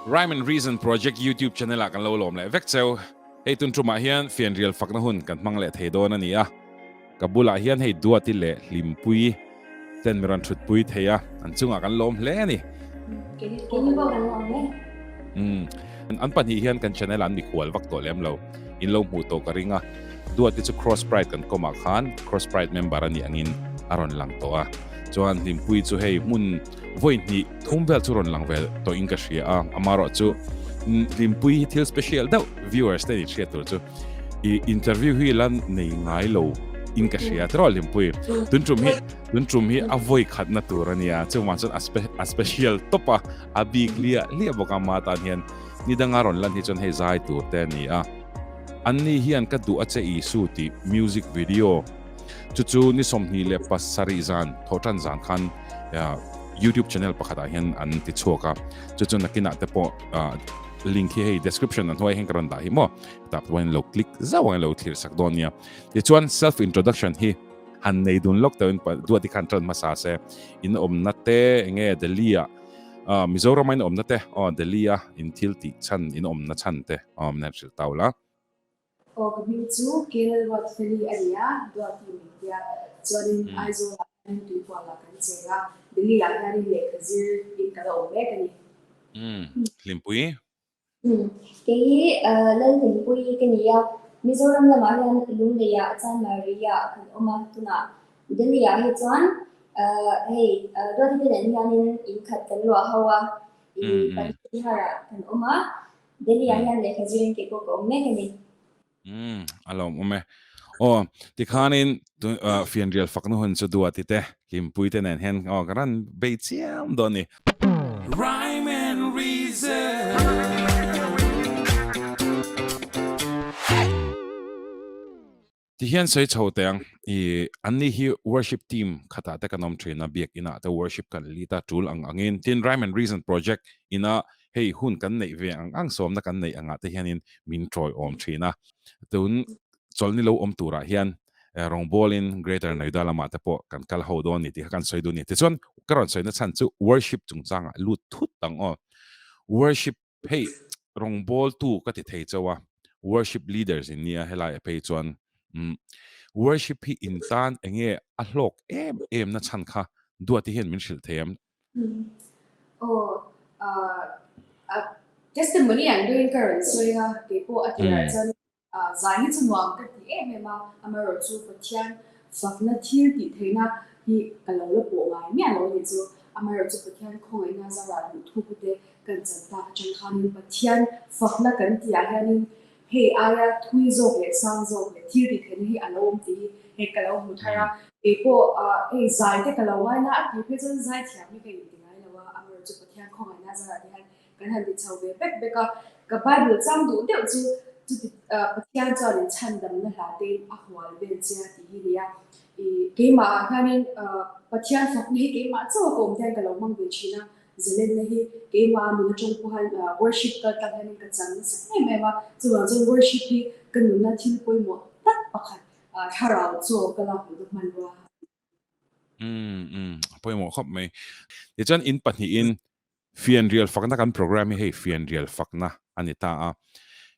Rhyme and Reason Project YouTube channel ah kan lo lawm leh vek cheu. Hei tun tumah hian fianrial fakna hun kan hmang leh thei dawn a ni a. Ka bulah hian hei Duati leh Hlimpuii ten mi rawn thutpui thei a, an chungah kan lawm hle a ni. Keini pawh kan lawm e. Umm, an pahnih hian kan channel ah an mikhual vak tawh lem lo. In lo hmuh tawh ka ring a. Duati chu Cross Pride kan kawmah khan Cross Pride member a nih angin a rawn lang tawh a. Chuan Hlimpuii chu hei hmun vawi hnih thum vel chu rawn lang ve tawh in ka hria a. Amaherawh chu Hlimpuii hi thil special deuh viewers te nih hriat tur chu i interview hi la nei ngai lo in ka hria tiraw Hlimpuii. Tun tum hi tun tum hi a vawi khatna tur a nia chuvang chuan a special tawp a a bik liah liah bawk a ma tan hian ni danga rawn lan hi chuan hei zai tur te a ni a. Anni hian ka duh a che Isu tih music video Chu chu ni 27 zan thawhtan zan khan YouTube channel pakhatah hian an ti chhuak a. Chu chu nakinah te pawh link hi hei description an hnuai hian ka rawn dah hi maw. Tah pawhin lo click zauh ang lo thlir sak dawn nia. Tichuan self introduction hi han nei dun lawk teuhin duati khan tan hmasa se in awmna te enge Delhi ah Mizoram a in awmna te aw Delhi a in thil tih chhan in awmna chhan te aw min han hrilh tau la. Aw ka hming chu Kelal Ruatfeli a ni a, Duati min tia. Chuanin Aizawlah hianin Tuipualah kan cheng a, Delhi-ah hianin lehkha zir in ka la awm mek a ni. Umm, Hlimpui. Umm, kei hi Lalhlimpui ka ni a, Mizoram lamah hian Lungleiah Chanmari-ah kan awm a, tunah Delhi-ah hi chuan hei Duati te nen hianin in khat kan luah ho a, i Pantihar-ah kan awm a, Delhi ah hian lehkha zirin kei pawh ka awm mek a ni. Umm, a lawm awm e. Aw, tikhanin fianrial fakna hun chu Duati te, Hlimpui te nen hian aw ka rawn bei chiam dawn a ni. Rhyme and Reason. Ti hian sawi chho teh ang, i anni hi worship team khatah te kan awm thin a, biak inah te worship kan lead a, tul ang angin, tin Rhyme and Reason project ina hei hun kan neih ve ang ang sawmna kan neih angah te hianin min tawiawm thin a, tun chawlhni lo awm turah hian rawngbawlin Greater Noida lamah te pawh kan kal ho dawn ni tih kha kan sawi duh a ni. Tichuan ka rawn sawina chhan chu worship chungchangah lut thut ang aw. Worship Hei rawngbawltu ka ti thei chauh a, worship leaders in nia helai a phei chuan umm worship hi in tan enge a hlawk em em na chhan kha Duati hian min hrilh thei em? Aw ah testimony an doing ka rawn sawi a, keipawh a tirah chuan Zai hi chu nuam ka ti em em a, amaherawhchu Pathian fakna thil tih theihna hi ka lo la pawh ngai miah lo a ni chu. Amaherawhchu Pathian khawngaihna zarah duhthupute kan chan tak atang khanin Pathian fakna kan tihah hianin hei aia thui zawk leh sang zawk leh thil tih theihna hi a lo awm tih hi hei ka lo hmu thar a. Keipawh hei zai te ka lo ngaina a tih phei chuan zai thiam hi ka inti ngai lo a, amaherawhchu Pathian khawngaihna zarah te hian Kan han ti chho ve bek bek a, ka Bible chang duh deuh chu chuti Pathian chuanin chhandamna hla tein a hual vel che a tih hi nia. I keimah ah hianin Pathian fakna hi keimah chauh a ka awm te hian ka lo hmang ve thin a, zalenna hi keimah nun atang pawh hian worship kal tlang hianin ka chang nasa em em a, chuvang chuan worship hi ka nunna thil pawimawh tak pakhat thlarau chaw ka lak luhna hmanrua a ni. Umm umm a pawimawh khawp mai. Tichuan in pahnihin Fianrial fakna kan program hi hei fianrial fakna a ni ta a.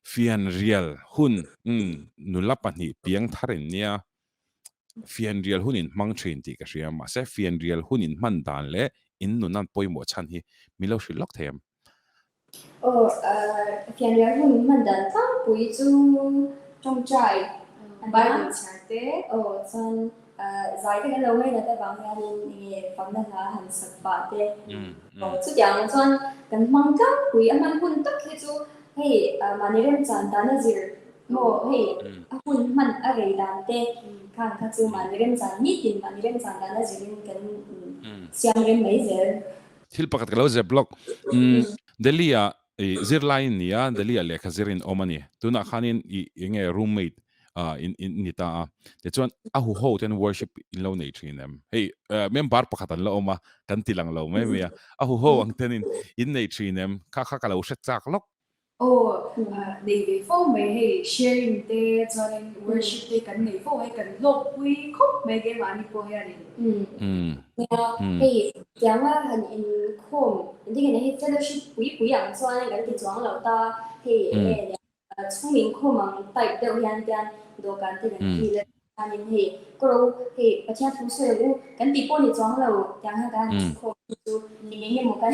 Fianrial hun umm nula pahnih piang thar in nia. Fianrial hun in hmang thin tih ka hria mahse fianrial hun in hman dan leh in nunan pawimawh chhan hi min lo hrilh lawk thei em? Aw, fianrial hun hman dan tlangpui chu tawngtai a nia. Bible chhiar te. Aw, chuan zai te kan lo ngainat avang hianin enge fakna hla han sak pah te. Aw, chutiang chuan kan hmang tlangpui a hman hun tak hi chu hei mahni remchan dan a zir maw hei a hun hman a rei dan te khan kha chu mahni remchan nitin mahni remchan dan a zirin kan siam rem mai zel. Thil pakhat ka lo zep lawk. Umm Delhi ah i zirlai in ni a, Delhi ah lehkha zir in awm a ni. Tunah khanin i enge roommate ah in in ni ta a. Tichuan a huho ten worship in lo nei thin em? Hei member pakhat an la awm a, kan ti lang lo mai mai a. A huho ang ten in in nei thin em? Kha kha ka lo hre chak lawk. Aw, nei ve fo mai hei sharing te chuanin worship te kan nei fo hei kan hlawkpui khawp mai keimahni pawh hianin. Nia, hei tianga han inkhawm engtin nge hei fellowship pui pui ang chuan kan ti chuang lo ta hei enge Chhung inkhawm ang type deuh hian tian dawhkan te kan kil a chuanin hei kawro hei Pathian thu sawi ang u kan tih pawh ni chuang lo tiang hian kan han thu khawm hi chu eng eng emaw kan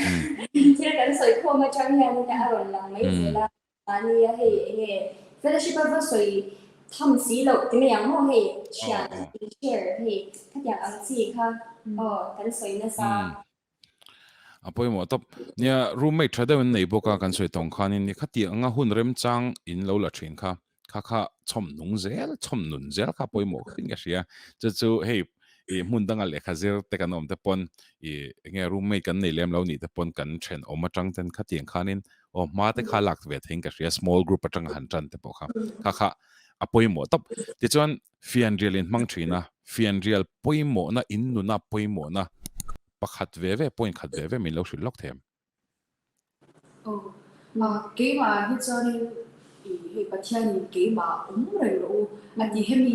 thil kan sawi khawm atang hian a rawn lang mai zel a mahni a hei eng nge fellowship a va sawi tham si loh ti mai ang maw hei thian in share hei khatiang ang chi kha aw kan sawi nasa. A pawimawh tawp. Nia, roommate tha deuh in nei bawk a, kan sawi tawng khanin ni khati anga hun remchang in lo la thin kha, kha kha chhawm nung zel, chhawm nun zel kha pawimawh khawpin ka hria. Chu chu hei i hmun danga lehkha zir te kan awm te pawn i enge roommate kan nei lem lo nih te pawn kan thenawm atang ten khatiang khanin aw hma te kha lak ve theiin ka hria, small group atanga han tan te pawh kha, kha kha a pawimawh tawp. Tichuan Fianrial in hmang thin a, fianrial pawimawhna, in nuna pawimawhna pakhat ve ve, point khat ve ve min lo hrilh lawk thei em? Aw, keimah hi chuanin i hei Pathianin keimah awm reng rawh u a ti hemi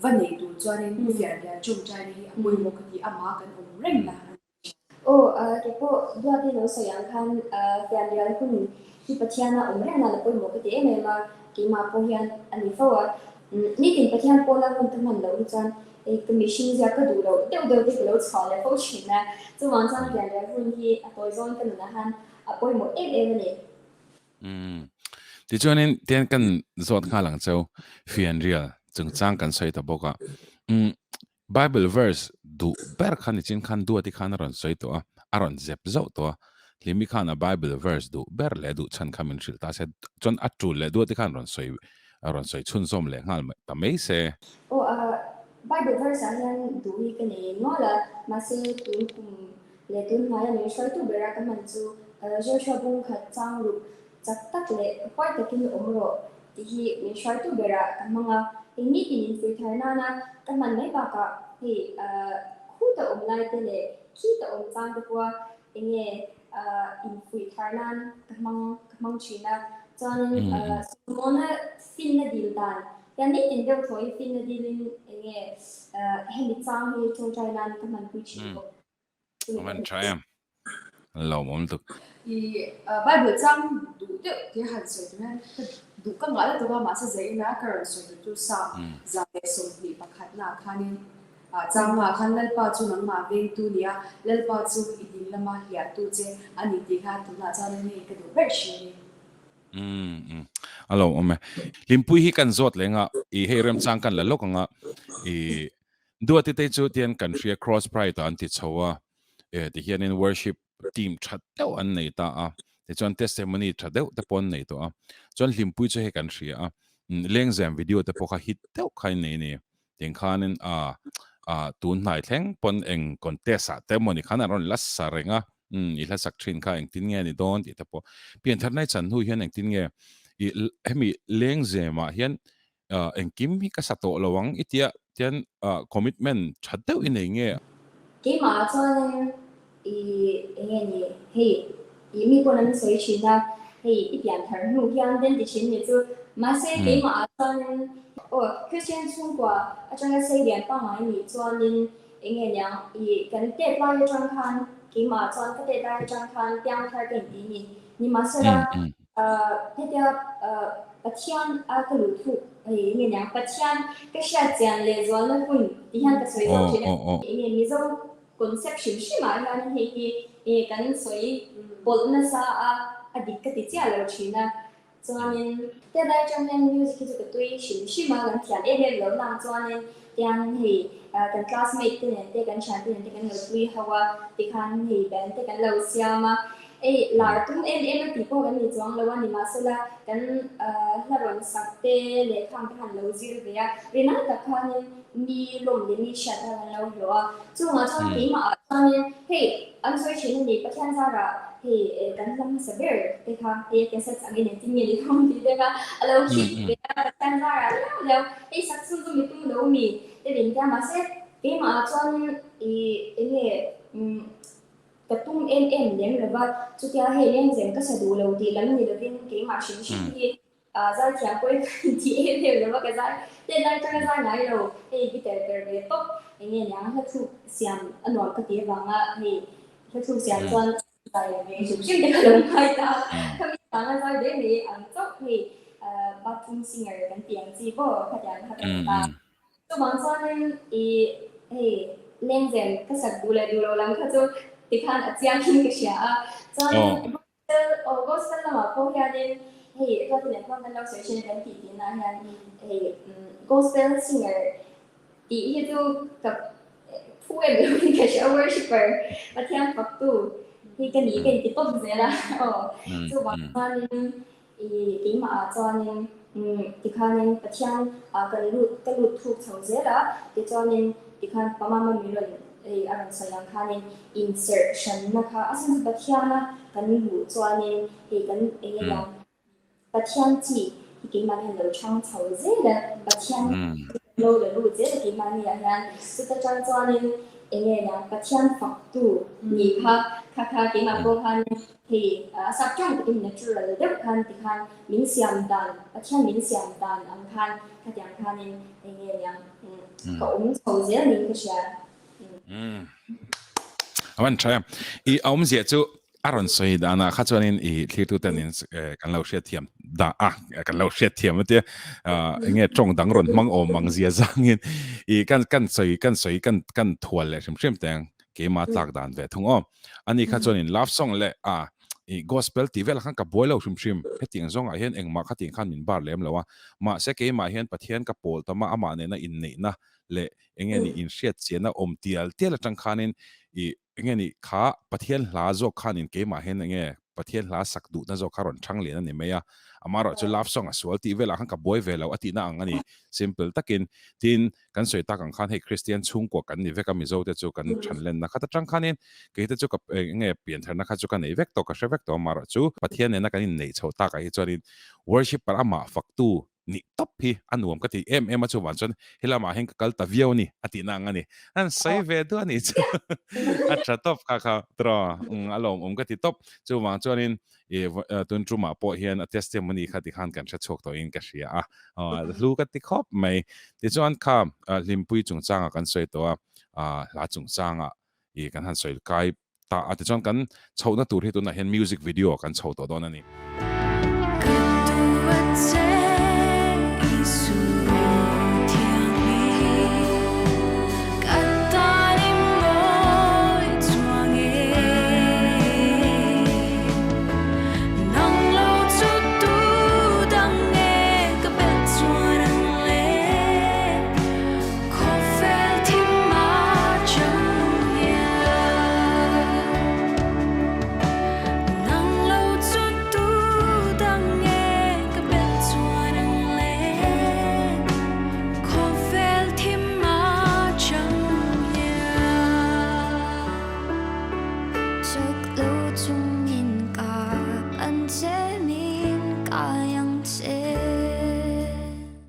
va nei tur chuanin fianrial tawngtaina hi a pawimawh ka ti, amah kan awm reng na a ni. Aw, keipawh Duati lo sawi ang khan fianrial hun hi Pathiana awm reng nan a pawimawh ka ti em em a, keimah pawh hian a ni fo a. Nitin Pathian pawla hun ka hman loh hi chuan hei ka mihring zia ka duh loh deuh deuh te ka lo chhuah leh fo thin a, chuvang chuan fianrial hun hi a tawi zawn ka nunah han a pawimawh em em a ni. Umm. Tichuanin tian kan zawt nghal ang cheu fianrial chungchang kan sawi ta bawk a. Umm Bible verse duh ber kha nichin khan Duati khan a rawn sawi tawh a, a rawn zep zauh tawh a. Hlimi khan a Bible verse duh ber leh duh chhan kha min hrilh ta se, chuan a tul leh Duati khan rawn sawi a rawn sawi chhunzawm leh nghal ta mai se. Aw a Bible verse ah hian duh hi ka nei nual a, mahse tun kum leh tun hnaia min hruaitu bera ka hman chu Joshua bung khat chang ruk chak tak leh huai takin awm rawh tih hi min hruaitu berah ka hmang a, hei nitin infuih thar nana ka hman mai bakah hei khuta awm lai te leh khita awm chang te pawha enge infuih thar nan ka hmang ka hmang thin a, chuanin Solomona finna dil dan hian nitin deuh thaw hi finna dilin enge hemi chang hi tawngtai nan ka hmanpui thin bawk. Aman tha em. Lawmawm lutuk. I Bible chang duh deuh tia han sawi tur hian ka duh ka ngah lutuk a, mahse zai ina ka rawn sawi tur chu Psalm 121 ah khanin chang ah khan Lalpa chu nangmah vengtu nia, Lalpa chu i ding lama hliahtu che a ni tih kha tunah chuan hei ka duh ber hri a ni. Umm a lawmawm e. Hlimpui hi kan zawt leng a, i hei remchang kan la lawk ang a, i Duati te chu tian kan hria Cross Pride ah an ti chho a, eh ti hianin worship team tha deuh an nei ta a, tichuan testimony tha deuh te pawh an nei tawh a, chuan hlimpui chu hei kan hria a, lengzem video te pawh kha hit deuh kha in nei a ni, tiang khanin ah ah tun hnai thleng pawn eng contest ah te emaw ni khan an rawn la sa reng a, umm i hla sak thin kha engtin nge ni dawn tih te pawh pianthar nai chan hnu hian engtin nge i hemi lengzem ah hian engkim hi ka sa tawh lo ang i tia tian commitment tha deuh i nei nge? Keimah chuanin i enge ni hei i mi pawn an sawi thin a, hei i pian thar hnu hian den ti thin ni chu mahse keimah chuanin aw Christian chhungkua atanga sei lian pangngai nih chuanin enge niang i kan tet lai atang khan keimah chuan ka tet lai atang khan piang thar ka inti ni nimahsela Hetia Pathian a ka luh thuk hei nge niang Pathian ka hriat chian leh zualna hun ti hian ka sawi zawk thin a, enge Mizo concept hrim hrim ah hian hei hi enge kan sawi pawlh nasa a, a dik ka ti chiah lo thin a, chuanin tia dai atang hian music hi chu ka tui hrim hrim a, kan thiam em em lo nang chuanin tiang hei kan classmate te nen te kan thiante nen te kan lo tui ho a, tikhan hei band te kan lo siam a. Ei, lar tum em em a tih pawh kan ni chuang lo a, nimahsela kan hla rawn sak te leh khang te han lo zir ve a, rinai tak khanin mi lawm leh mi hriat kha kan lo hlawh a, chungah chuan keimah ah chuanin hei an sawi thin a ni, Pathian zarah hei kan hla hmasa ber te kha hei a cassette angin engtin nge ni thawm tih te kha a lo hit ve a, Pathian zarah liau liau hei sak chhun chu mi tum lo mi te rin tia mahse keimah ah chuanin ih enge umm. ka tum em em lem lo va, chutia hei lengzem ka sa duh lo tih lam ni lovin keimah hrim hrim hi zaithiam pawh hi ka inti em em lo va, ka zai tet lai atanga zai ngai lo, hei guitar ber ve tawp eng nge niang hla thluk siam a nuam ka ti avanga hei hla thluk siam chuan zai ve hrim hrim te ka lo ngai ta, khami vanga zai ve mai ang chauh hei bathroom singer kan tih ang chi pawh khatiang kha ka ni ta. Chuvang chuanin i hei lengzem ka sak duh leh duh lo lam kha chu tikhan a chiang in ka hria a. Chuanin gospel aw gospel lamah pawh hianin hei Ruati nen khuan kan lo sawi thin a kan tih tihna hian hei gospel singer tih hi chu ka phu em lo in ka hria worshipper Pathian faktu hi ka ni ka inti tawp zel a aw. Chuvang chuanin I keimah ah chuanin tikhanin Pathian ah kan lut ka lut thuk chho zel a, tichuanin tikhan pamama min rawn ei a rawn sawi ang khanin inserh hranna kha a chhan chu Pathiana kan luh chuanin hei kan eng emaw Pathian chi hi keimahni hian lo chang chho zel a, Pathian lo la lut zel a keimahni ah hian chuta tang chuanin eng nge niang Pathian faktu nih kha kha kha keimah pawh khanin Hei a sap tang takin natural deuh khan tikhan min siam dan, Pathian min siam dan ang khan khatiang khanin eng nge niang ka awm chho zel niin ka hria. A van tha em. I awmzia chu a rawn sawi danah kha chuanin i thlirtuten in kan lo hriatthiam da a kan lo hriatthiam atia eng nge tawng dang rawn hmang awm ang zia zangin i kan kan sawi kan sawi kan kan thual leh hrim hrim teng keima tlak dan ve thung aw. Ani kha chuanin love song leh a i gospel tih velah khan ka buai lo hrim hrim. Hetiang zawngah hian engmah kha tih khan min bar lem lo a. Mahse keimah hian Pathian ka pawl tam a, amah nena inneihna leh enge ni inhriat chianna awm tial tial atang khanin i enge ni kha Pathian hla zawk khanin keimah hian enge Pathian hla sak duhna zawk kha rawn thang lian a ni mai a. Amaherawhchu love song a sual tih velah khan ka buai ve lo a tihna ang a ni. Simple takin. Tin, Kan sawi tak ang khan hei Kristian chhungkua kan ni vek a, Mizo te chu kan thanlenna khat atang khanin kei te chu ka eng nge piantharna kha chu ka nei vek tawh, ka hre vek tawh a, mahrawh chu Pathian nena kan inneih chhoh takah hi chuanin worshipper amah faktu nih tawp hi a nuam ka ti em em a, chuvang chuan helamah hian ka kal ta viau a ni a tihna ang a ni. An sawi ve duah a nih chu a tha tawp kha kha tiraw a lawmawm ka ti tawp. Chuvang chuanin I tun tumah pawh hian a testimony kha tikhan kan hre chhuak tawhin ka hria a, hlu ka ti khawp mai. Tichuan kha Hlimpui chungchangah kan sawi tawh a, hla chungchangah i kan han sawi kai ta a, tichuan kan chhohna tur hi tunah hian music video kan chho tawh dawn a ni.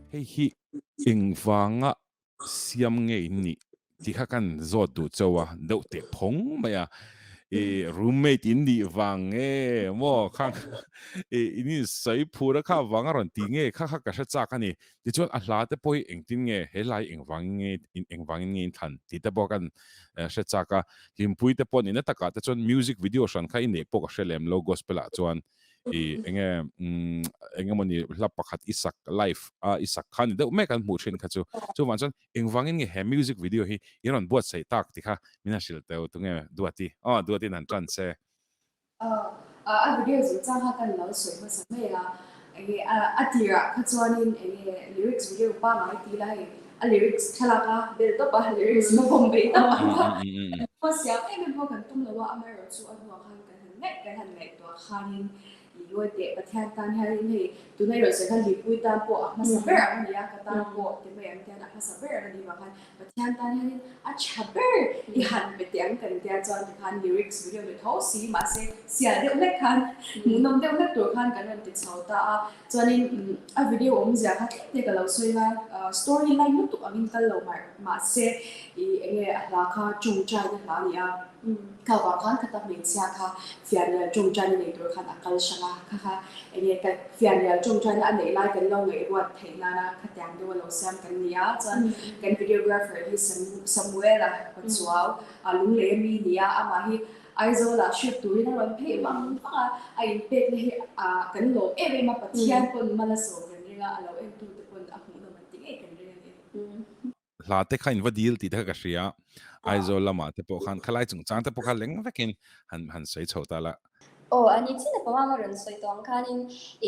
Hei hi engvanga siam nge in nih tih kha kan zawt duh chauh a, deuh teh phawng mai a, i roommate in nih vang nge maw khang i in insawi phur a kha vang a rawn ti nge kha kha ka hre chak a ni. Tichuan a hla te pawh hi engtin nge he hla hi engvangin nge in engvangin nge in thlan tih te pawh kan hre chak a, Hlimpui te pawh nihna takah te chuan music video hran kha i neih pawh ka hre lem lo gospel ah chuan i enge eng emawni hla pakhat i sak live a i sak kha ni deuh mek an hmuh thin kha chu chuvang chuan engvangin nge he music video hi i rawn buatsaih tak tih kha min han hrilh teu tunge Duati aw Duatin han tan che. A video zir chang kha kan lo sawi hmasa mai a, enge a tirah kha chuanin enge lyrics video pangngai ti la hei a lyrics thlalak a bel tawp a lyrics va vawm ve tawp ang kha kan siam em em pawh kan tum lo a, amaherawhchu a hnuah khan kan han ngaih kan han ngaihtuah khanin. I ngawi teh Pathian tan hianin hei tuna i rawn sawi khan Lipui tan pawh a hmasa ber ang a ni a, ka tan pawh ti mai ang tian a hmasa ber ang a nih vang khan Pathian tan hianin a tha ber i han pe teh ang kan tia chuan tikhan lyrics video ni tho si mahse sial deuh hlek khan hmuhnawm deuh hlek tur khan kan rawn ti chho ta a chuanin a video awmzia kha tlem te ka lo sawi a story line lutuk angin kal lo mahse i enge a hla kha tawngtaina hla a ni a kha vang khan khata hmeichhia kha fianrial tawngtaina nei tur khan a kal hrang a kha kha enge ka Fianrial tawngtaina a neih lai kan lo ngaihruat theih nana khatiang deuh a lo siam kan ni a, chuan kan videographer hi Samuel-a Pachuau a lunglei ami ni a, amah hi Aizawl-ah hriat turin a rawn phei vang vang a, a inpekna hi kan lawm em em a, Pathian pawn mal a sawm kan ring a, a lo entute pawn a hmuhnawm an ti ngei kan ring a ni. Hla te kha in va dil tih te kha ka hria, Aizawl lamah te pawh khan khalai chungchang te pawh kha leng vekin han han sawi chho ta la. Aw, a ni chin a pawm a rawn sawi tawh ang khanin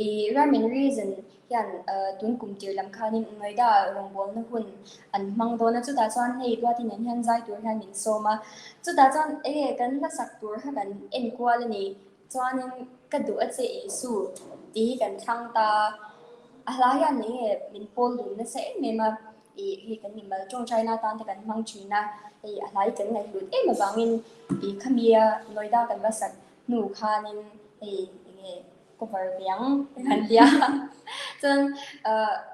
i Rhyme and Reason hian tun kum tir lam khanin Noida rawngbawlna hun an hmang dawn a, chutah chuan hei Duati nen hian zai tur hian min sawm a, chutah chuan enge kan hla sak tur kha kan enkual a ni. Chuanin ka duh a che Isu tih hi kan thlang ta a, a hla hian enge min pawl dun nasa em em a, ih hei kan mimal tawngtaina atan te kan hmang thin a, hei a hla hi kan ngaihhlut em avangin ih khamia Noida kan va sak hnu khanin hei enge cover ve ang kan ti a, chuan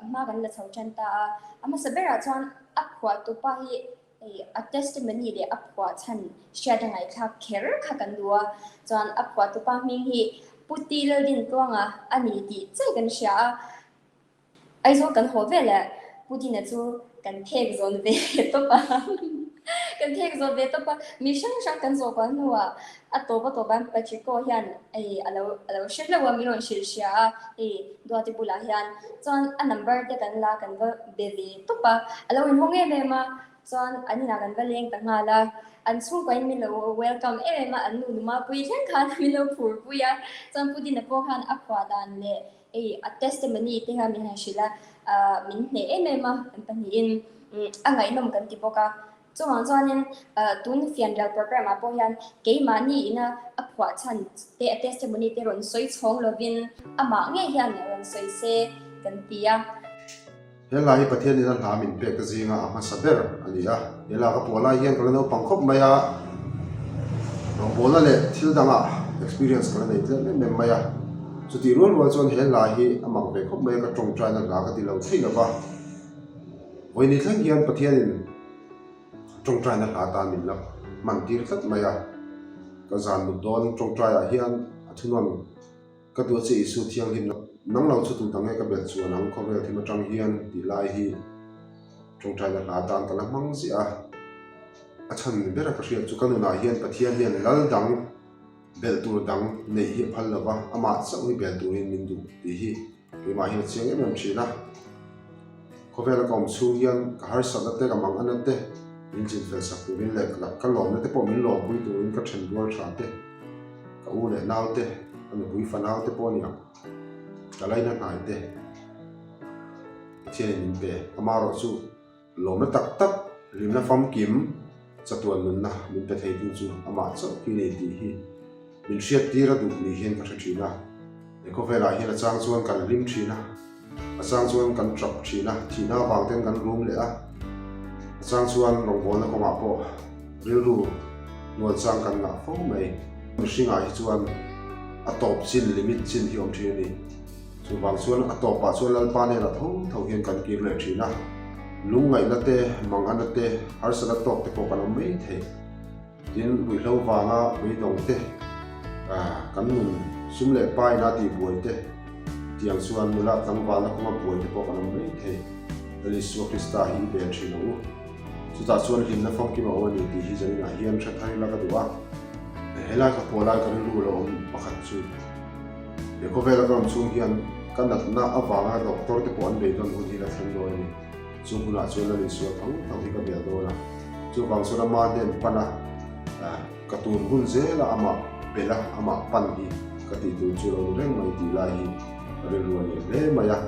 hma kan la chho tan ta a, a hmasa berah chuan a phuahtupa hi Hei a testimony leh a phuah chhan hriat a ngaihthlak kher kha kan duh a, chuan a phuahtupa hming hi Pu Ti Laldintluanga a ni tih chiah kan hria a, Aizawl kan haw veleh Pu Dina chu kan phek zawn ve tawp a, kan phek zawn ve tawp a, mi hrang hrang kan zawh kual hnuah a tawp a tawp a Patrico hian hei a lo a lo hre hlauh a, min rawn hrilh hria a, hei Duati bulah hian chuan a number te kan la kan va be ve tawp a, a lo inhawng em em a, chuan an inah kan va leng ta nghal a, an chhungkahin min lo welcome em em a, an nu numa pui thleng khan min lo phur pui a, chuan Pu Dina pawh khan a khuah dan leh hei a testimony te kha min han hrilh a, ah min hneh em em a, an pahnihin a ngaihnawm kan ti bawk a. Chuvang chuanin tun fianrial program ah pawh hian keimahni ina a phuah chhan te a testimony te rawn sawi chhawng lovin amah ngei hian rawn sawi se kan ti a. He hla hi Pathian ina hla min pek te zinga a hmasa ber a ni a. He hla ka puah lai hian ka la naupang khawp mai a, rawngbawlna leh thil dangah experience ka la nei tlem em em mai a. Chutih rual rual chuan he hla hi a mak ve khawp mai a, ka tawngtaina hla ka ti lo thei lova. Vawiin thleng hian Pathianin tawngtaina hla tan min la hman tir tlat mai a, ka zan mut dawn tawngtaiah hian a thunawn ka duh a che Isu thianghlim nang lo chu tu dang nge ka belh chuan ang khawvel thim atang hian tih lai hi tawngtaina hla tan ka la hmang ziah a, a chhan ni bera ka hriat chu ka nunah hian Pathian hian lal dang belh tur dang neih hi a phal lova amah chauh hi bel turin min duh tih hi. Keimah hi a chiang em em thin a, khawvela ka awm chhung hian ka harsatna te, ka manganna te min chinfel sak turin leh ka lawmna te pawh min lawmpui turin ka then rual tha te, ka u leh nau te, ka nupui fanau te pawh a ni ang, ka laina hnai te Pathianin min pe. Amaherawh chu Lawmna tak tak, rimna famkim, chatuan nunna min pe theitu chu amah chauh hi nei tih hi min hriattir a duh ni hian ka hre thin a. He khawvelah hian a chang chuan kan hlim thin a, a chang chuan kan tap thin a, thihna avang ten kan rum leh a, a chang chuan rawngbawlna kawngah pawh rilru hnual chang kan ngah fo mai. Mihringah hi chuan a tawp chin, limit chin hi awm thin a ni. Chuvang chuan a tawpah chuan Lalpa nena tho tho hian kan kir leh thin a, lungngaihna te, mangana te, harsatna tawk te pawh kan awm mai thei. Tin, ruihhlo vanga beidawng te, kan nun sum leh pa ina tihbuai te, tiang chuan nula tlangvalna kawnga buai te pawh kan awm mai thei. Lal Isua Krista hi i bel thin ang u. Chutah chuan hlimna famkim a awm a ni tih hi zaninah hian hre thar ila ka duh a. Helai ka pawh lai ka rilru lo awm pakhat chu. He khawvela ka awm chhung hian ka natna avanga doctor te pawh an beidawn hun hi la thleng dawn a ni. Chung hunah chuan Lal Isua thang thang hi ka bel dawn a. Chuvang chuan ama hnen pan a, ka tun hun zela amah bel a, amah pan hi ka tih tur chu lo ni reng mai tih lai hi ka rilru a ni hle mai a.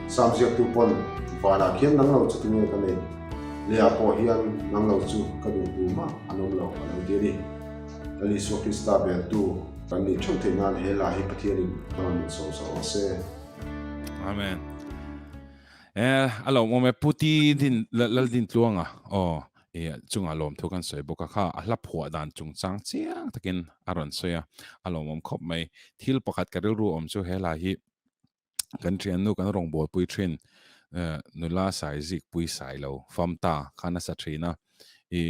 Sam ziaktu pawn vanah khian nang lo chu tunge ka nei? Leiah pawh hian nang lo chu ka duh tur mah an awm lo a lo ti a ni. Lal Isua Krista beltu kan nih theuh theih nan he hla hi Pathianin a rawn min sawm sak rawh se. Amen. Eh, a lawmawm e Pu Ti Din Lal Din Tluanga aw e chunga lawm thu kan sawi bawk a kha a hla phuah dan chungchang chiang takin a rawn sawi a a lawmawm khawp mai. Thil pakhat ka rilru awm chu he hla hi kan thiannu kan rawngbawlpui thin nula sai zik pui sai lo fam ta kha nasa thin a i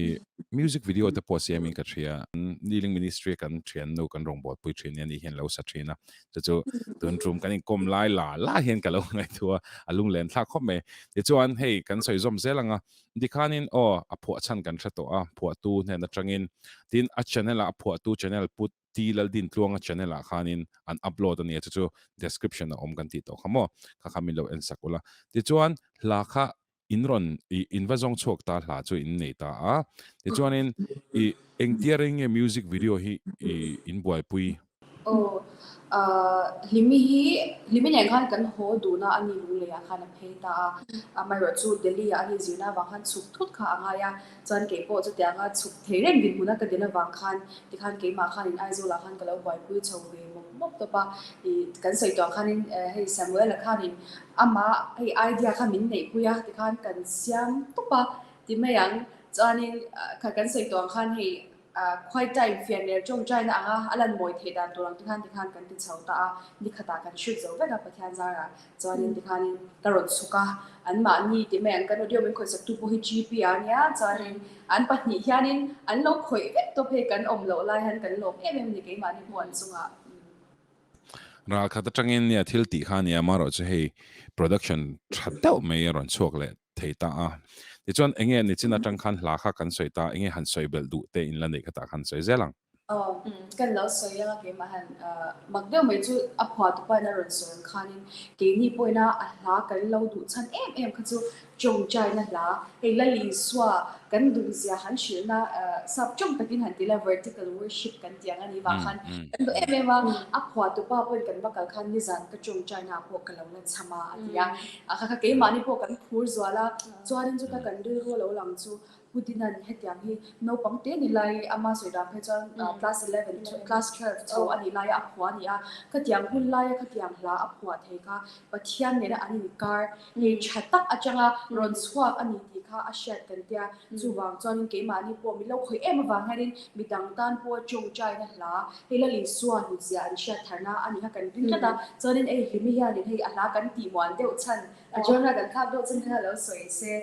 music video te pawh siamin ka thria kneeling ministry kan thiannu kan rawngbawlpui thin ani hian lo sa thin a chu chu tun tum kan inkawm lai la la hian ka lo ngaihthua a lunglen thlak khawp mai tichuan hei kan sawi zawm zel anga tikhanin aw a phuah chhan kan hre tawh a phuahtu hnen atangin tin a channel a phuahtu channel put T Laldintluanga channel ah khanin an upload a nia chu chu description a awm kan tih tawh kha maw kha kha min lo en sak ula tichuan hla kha in rawn i in va zawng chhuak ta hla chu in nei ta a tichuanin i engtia reng nge music video hi i in buaipui. Aw Hlimi hi Hlimi nen khan kan haw duhna a ni lunglei ah khan a phei ta a amaherawhchu Delhi ah a ni zirna avang khan chhuk thut kha a ngai a Chuan kei pawh chutianga chhuk thei reng dinhmuna ka din avang khan tikhan keimah khanin Aizawl-ah khan ka lo buaipui chho ve mawp mawp tawp a. Ih kan sawi tawh ang khanin hei Samuel-a khanin amah hei idea kha min neihpui a tikhan kan siam tawp a ti mai ang. Chuanin kha kan sawi tawh ang khan hei quiet time fianrial tawngtaina anga a lan mawi theih dan tur ang tikhan tikhan kan ti chho ta a, nikhatah kan hrilh zo vek a Pathian zarah. Chuanin tikhanin ka rawn chhuk a, anmahni ti mai ang kan audio min khawihsaktu pawh hi GP a nia, chuanin an pahnih hianin an lo khawih vek tawp hei kan awm loh lai hian kan lawm em em a ni keimahni pawh an chungah. Ral khat atangin nia thil tih kha ania amaherawh chu hei production tha deuh mai a rawn chhuak leh thei ta a. Tichuan enge nichin atang khan hla kha kan sawi ta, enge han sawi belh duh te in la neih khatah khan sawi zel ang. Aw, kan lo sawi ang a keimah hian mak deuh mai chu a phuah tupain a rawn sawi ang khanin keini pawhin a a hla kan lo duh chhan em em kha chu tawngtaina hla, hei Lal Isua kan duhzia han hrilhna sap tawng takin han ti la vertical worship kan tih ang a nih vang khan kan duh em em a, a phuah tupa pawhin kan va kal khan nizan ka tawngtaina ah pawh ka lo la cham a a ti a, a kha kha keimahni pawh kan phur zual a, chuanin chuta kan rilru a lo lang chu Putin-a'n hetiang hi naupang te ni lai ama sawi dan phei chuan class 11 class 12 chho a nih laia a phuah a ni a, khatiang hun laia khatiang hla a phuah thei kha Pathian nena an inkar hei tha tak atanga rawn chhuak a ni tih kha a hriat kan tia. Chuvang chuanin keimahni pawh min lo khawih em avang hianin midang tan pawh tawngtaina hla hei Lal Isua hlutzia an hriat tharna a ni kha kan ring tlat a, chuanin hei Hlimi hianin hei a hla kan tih muan deuh chhan a genre kan thlak deuh chhan hian a lo sawi se.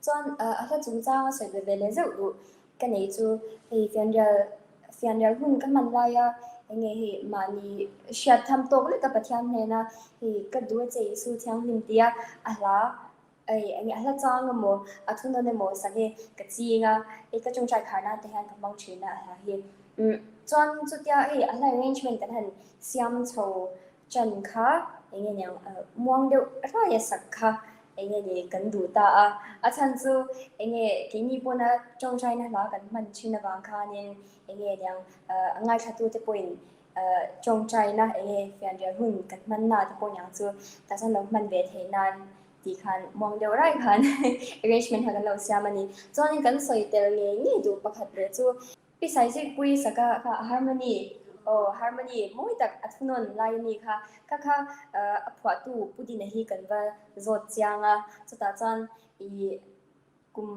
Chuan a hla chungchanga sawi ve ve leh zeuh duh ka nei chu hei fianrial fianrial hun ka hman laia enge hei mahni hriat tham tawk leka Pathian hnena hei ka duh a che Isu thianghlim tia a hla hei enge a hla chang emaw a thunawn emaw sak hi ka ching a hei ka tawngtai khar nan te hian ka hmang thin a a hla hi chuan chutia hei a hla arrangement kan han siam chho Chan kha enge niang muang deuh raia sak kha enge ni kan duh ta a, a chhan chu enge keini pawna tawngtaina hla kan hman thin avang khanin enge niang a ngaithlatute pawhin tawngtaina enge fianrial hun kan hman na te pawh niang chu tah chuan lo hman ve theih nan tih khan muang deuh rai khan arrangement kha kan lo siam a ni. Chuanin kan sawi tel ngei ngei duh pakhat leh chu Pi Saizikpuii saka kha harmony aw harmony mawi tak a thunawn lai a mi kha kha kha a phuahtu Pu Dina hi kan va zawt chiang a chutah chuan ih kum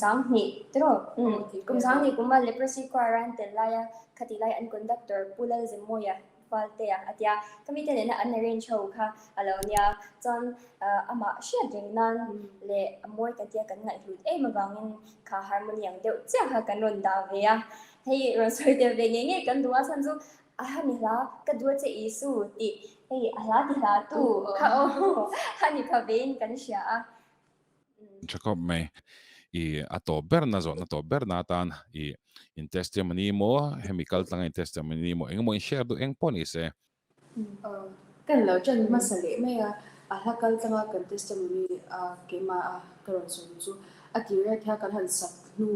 sanghnih tiraw umm kum sanghnih kuma leprosy choir a an tel lai a khatih lai an conductor Pu Lalzemawia Valtea a tia, ka mite nena an arrange ho kha a lo nia, chuan amah hriat reng nan leh a mawi ka tia kan ngaihhlut em avangin kha harmony ang deuh chiah kha kan rawn dah ve a, hei rawn sawi tel ve ngei ngei kan duh a, chhan chu a hemi hla ka duh a che Isu tih hei a hla ti hla tu kha aw a ni pha vein kan hria a. Tha khawp mai. I a tawp berna zawhna tawp berna atan i in testimony maw hemi kal tlanga in testimony maw engemaw in share duh eng pawh ni se. Kan lo ṭan hmasa leh mai a, a hla kal tlanga kan testimony a keimah a ka rawn sawi chu a tir riat hian kan han sak hnu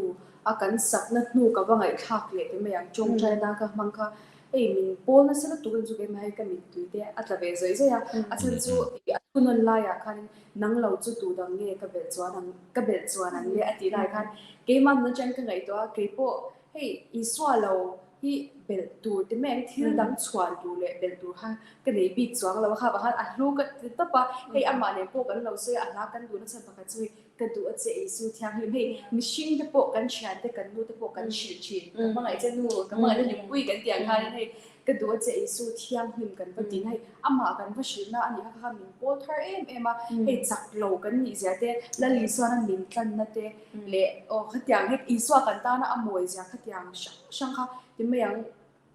a kan sakna hnu ka va ngaihthlak leh ti mai ang tawngtaina ka hmang kha hei min pawl nasa lutuk in chu keimah hi ka mittui te a tla ve zawih zawih a, a chhan chu a thunawn laiah khanin Nang lo chu tu dang nge ka belh chuan ang, ka belh chuan ang le a tih lai khan keimah nun atang ka ngaihtuah a, keipawh hei. hei Isua lo hi belh tur ti mai ang thil dang chhuan tur leh belh tur kha ka nei bik chuang lo a kha vang khan a hlu ka ti tawp a, hei amah nen pawh kan lo sawi a, a hla kan duhna chhan pakhat chu hei ka duh a che Isu thianghlim hei mihring te pawh kan thian te kan nu te pawh kan hrilh thin ka hmangaih che nu ka hmangaih che hlimpui kan tih ang khanin hei ka duh a che Isu thianghlim kan va tin hei amah kan va hrilhna a nih kha kha min pawl thar em em a hei chak lo kan nih zia te Lal Isuana min tlanna te leh aw khatiang hei Isua kan tana a mawi zia khatiang hrang hrang kha ti mai ang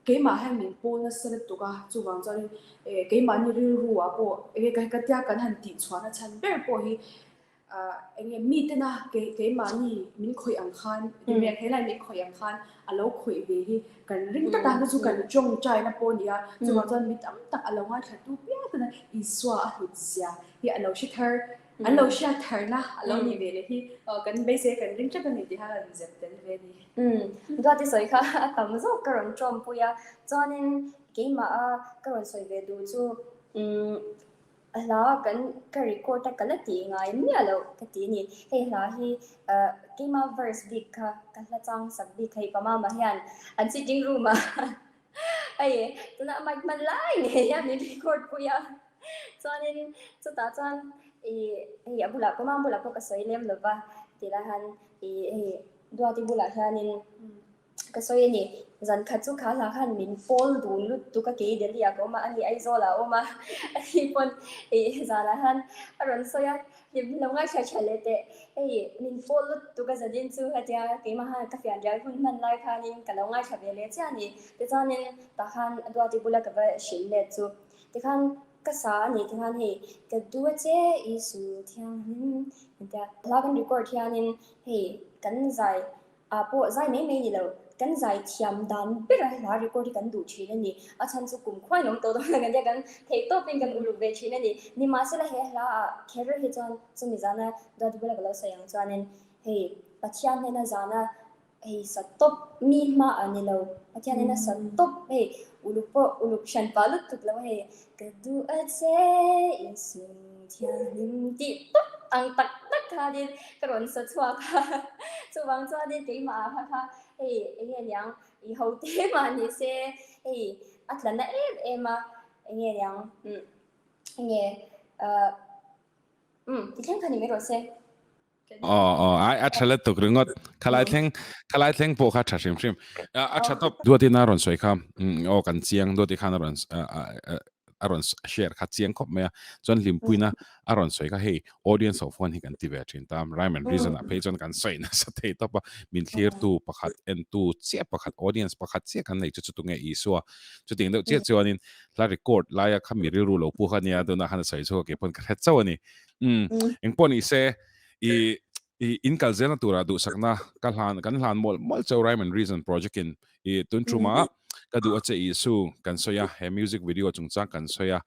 keimah hian min pawl nasa lutuk a chuvang chuanin eh keimahni rilru ah pawh enge ka tia kan han tih chhuahna chhan ber pawh hi ah enge mitena kei keimahni min khawih ang khan ti mai ang helai min khawih ang khan a lo khawih ve hi kan ring tak a chu kan tawngtaina pawh a ni a chuvang chuan mi tam tak a lo ngaithla tu piang tana Isua a hlut zia hi a lo hre thar An lo hriat tharna a lo nih ve leh hi kan beisei kan ring tlat a ni tih kha kan zep tel ve a ni. Duati sawi kha a tam zawk ka rawn tawmpui a, chuanin keimah a ka rawn sawi ve duh chu hla kan ka record a ka la tih ngai miah loh ka ti a ni. Hei hla hi keimah verse bik kha ka hla chang sak bik hei pamama hian an sitting room ah hei tunah mic hman lai ngei hian min record pui a. Chuanin chutah chuan ih hei a bulah pawh mam bulah pawh ka sawi lem lo va tih lai hian ih hei Duati bulah hianin ka sawi a ni. Zan khat chu kha hla khan min pawl dun lutuk a kei Delhi ah ka awm a, ani Aizawl ah a awm a, ani pawn ih zanah hian a rawn sawi a, hlim lo ngaithla tha leh teh hei min pawl lutuk a zanin chu hetia keimah khan ka fian rial hun hman lai khanin ka lo ngaithla ve leh chiah a ni. Tichuanin tah khan Duati bula ka va hrilh let chu Tikhan ka sa a nih tikhan hei ka duh a che Isu thianghlim engtia hla kan record hianin hei kan zai ah pawh zai mai mai ni lo kan zai thiam dan ber a hla record hi kan duh thin a ni a chhan chu kum khuain awm tawh dawn a kan tia kan theih tawpin kan uluk ve thin a ni nimahsela he hla ah kher hi chuan chumi zana Duati bula ka lo sawi ang chuanin hei Pathian hnena zana Hei sa tawp mi hma a ni lo Pathian in a sa tawp hei uluk pawh uluk hran pah lutuk lo hei ka duh a che Isu thianghlim tih tawp ang tak tak khanin ka rawn sa chhuak a chuvang chuanin keimah ah kha kha hei enge niang i ho te mah ni se hei a tla na em em a enge niang enge ah um ti thleng kha ni mai rawh se. Aw aw ai a tha lutuk ringawt khalai thleng khalai thleng pawh kha tha hrim hrim a tha tawp Duatin a rawn sawi kha aw kan chiang Duati khan a rawn a rawn share kha chiang khawp mai a chuan hlimpuina a rawn sawi kha hei audience of one hi kan ti ve thin ta rhyme and reason ah phei chuan kan sawi nasa thei tawp a min thlirtu pakhat entu chiah pakhat audience pakhat chiah kan nei chu chu tunge Isua chutiang deuh chiah chuanin hla record laia kha mi rilru lo pu kha nia tunah khan a sawi chhuak a keipawhin ka hre chauh a ni. Um engpawh ni se i i in kal zelna tura duhsakna ka hlan kan hlan mawlh mawlh cheu Rhyme and Reason project in i tun thuma ka duh a che Isu kan sawi a he music video chungchang kan sawi a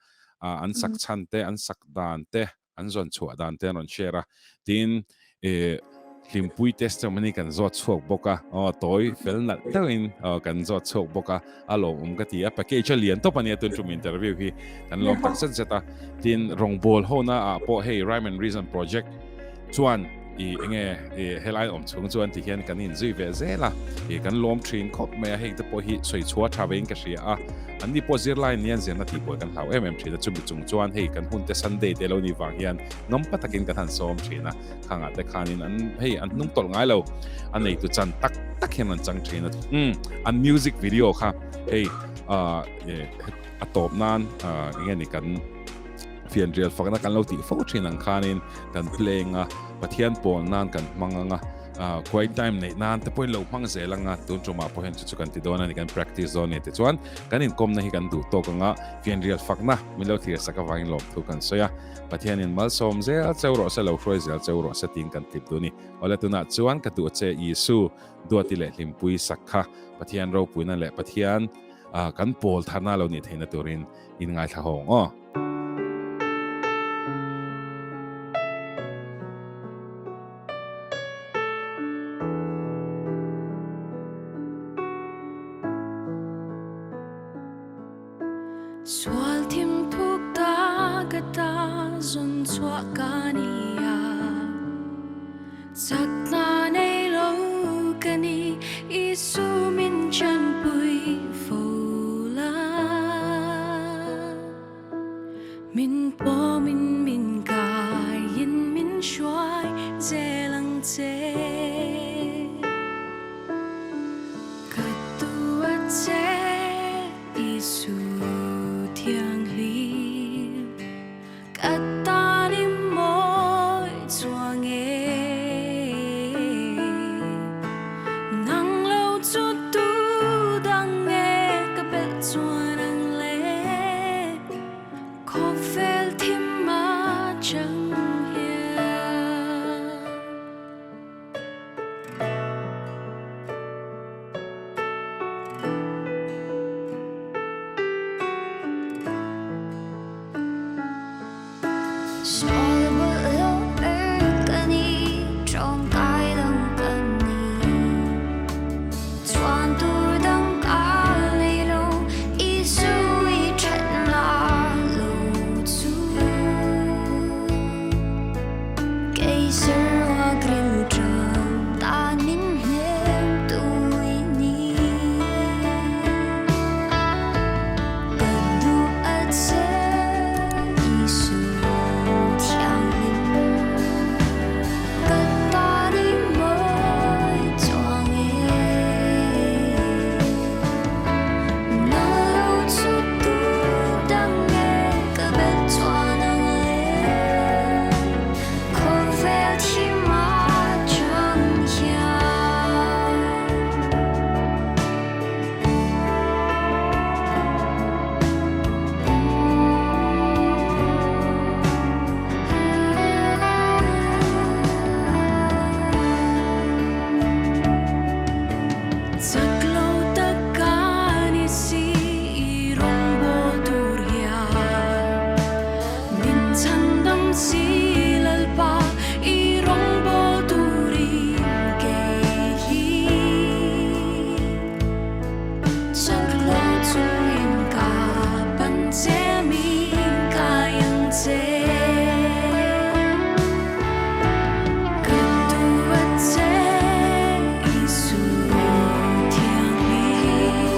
an sak chhan te an sak dan te an zawn chhuah dan te an rawn share a tin i Hlimpui testimony kan zawt chhuak bawk a, aw tawi fel nalh deuhin aw kan zawt chhuak bawk a, a lawmawm ka ti a, package a lian tawp a nia tun tum interview hi kan lawm tak zet zet a, tin rawngbawl hona ah pawh hei Rhyme and Reason project chuan i enge i helai awm chhung chuan ti hian kan inzui ve zel a, i kan lawm thin khawp mai a, hei te pawh hi sawi chhuah tha vein ka hria a, an ni pawh zirlai an nia zirna tih pawh kan hlau em em thin a, chumi chung chuan hei kan hun te Sunday te lo nih vang hian ngampa takin kan han sawm thin a. Khangah te khanin an hei an hnung tawlh ngai lo a neitu chan tak tak hian an chang thin a um an music video kha hei a tawp nan enge ni kan fian rial fakna kan lo tih fo thin ang khanin kan playing a Pathian pawl nan kan hmang anga quiet time nei nan te pawhin lo hmang zel anga tun tumah pawh hian chu chu kan ti dawn a ni kan practice dawn ni te chuan kan inkawmna hi kan duh tawk anga fian rial fakna min lo thlir sak avangin lawmthu kan sawi a. Pathianin malsawm zel cheu rawh se, lo hruai zel cheu rawh se tiin kan tlip duh a ni. Awle tunah chuan ka duh che Isu, Duati leh Hlimpui sak kha Pathian ropuina leh Pathian kan pawl tharna lo nih theihna turin in ngaithla hawng aw. Sual thim thuk ta ka ta zun chhuah ka ni a Chakna nei lo ka ni Isu che Isu Thianghlim ka tan i mawi chuang e Nang lo chu tu dang nge ka belh chuan ang le Khawvel thim a chang hian. Sual bawlhhlawh ber ka ni, tawngtai dang ka ni. Chuan tur dang ka nei lo, Isu i thatna lo chu. Kei saruak rilṭam tan min hnem tu i ni. Ka duh a che Isu Thianghlim. Ka tan i mawi chuang e. Nang lo chu tu dang nge ka belh chuan ang le. Khawvel thim a chang hian. Chak lo tak ka ni si i rawngbâwl tur hian min chhandam si Lalpa i rawngbâwl turin kei hi chak lo chungin ka pan che min kai ang che. Ka duh a che Isu Thianghlim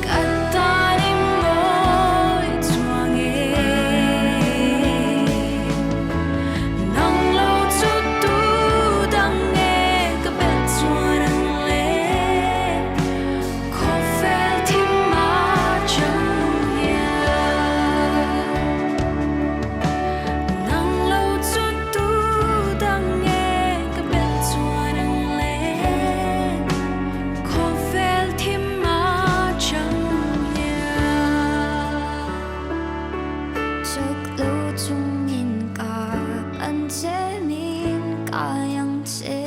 ka tan i mawi chuang e. Nang lo chu tu dang nge ka belh chuan ang le. Khawvel thim a chang hian. Nang lo chu tu dang nge ka belh chuan ang le. Khawvel thim a chang hian. Chak lo chungin ka pan che min kai ang che.